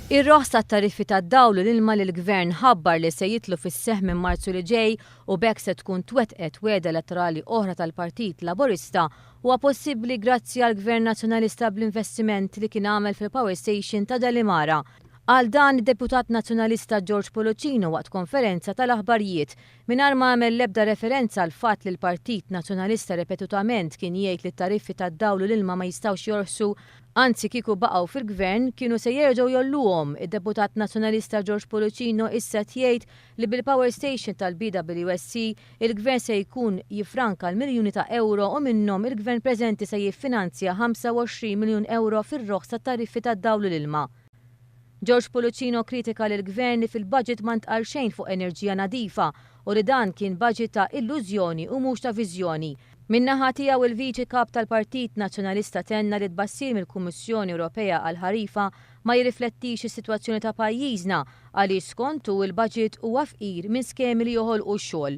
Ir-roħs tat-tariffi tad-dawl u l-ilma li l-Gvern ħabbar li se jidħlu fis-seħħ minn Marzu li ġej u b'hekk se tkun twettqet wegħda elettorali oħra tal-Partit Laburista huwa possibbli grazzi għall-Gvern Nazzjonalista bl-investiment li kien għamel fil-Power Station ta' Delimara. Qal dan id-Deputat Nazzjonalista George Pullicino waqt konferenza tal-aħbarijiet mingħajr ma għamel l-ebda referenza għall-fatt li l-Partit Nazzjonalista ripetutament kien jgħid li t-tariffi tad-dawl u l-ilma ma jistgħux jorħsu. Anzi kieku baqgħu fil-Gvern kienu se jerġgħu jgħolluhom. Id-Deputat Nazzjonalista George Pullicino issa qed jgħid li bil-power station tal-BWSC il-Gvern se jkun jiffranka l-miljuni ta' ewro u minnhom il-Gvern preżenti se jiffinanzja 25 miljun ewro fir-roħs tat-tariffi tad-dawl u l-ilma. George Pullicino kritika lill-Gvern li fil-budget ma ntqal xejn fuq enerġija nadifa u li dan kien budget ta' illużjoni u mhux ta' viżjoni. Min-naħa tiegħu il-Viċi Kap tal-Partit Nazzjonalista tenna li tbassir mill-Kummissjoni Ewropea għall-ħarifa ma jirriflettix is-sitwazzjoni ta' pajjiżna għaliex skont hu il-budget huwa fqir minn skemi li joħolqu x-xogħol.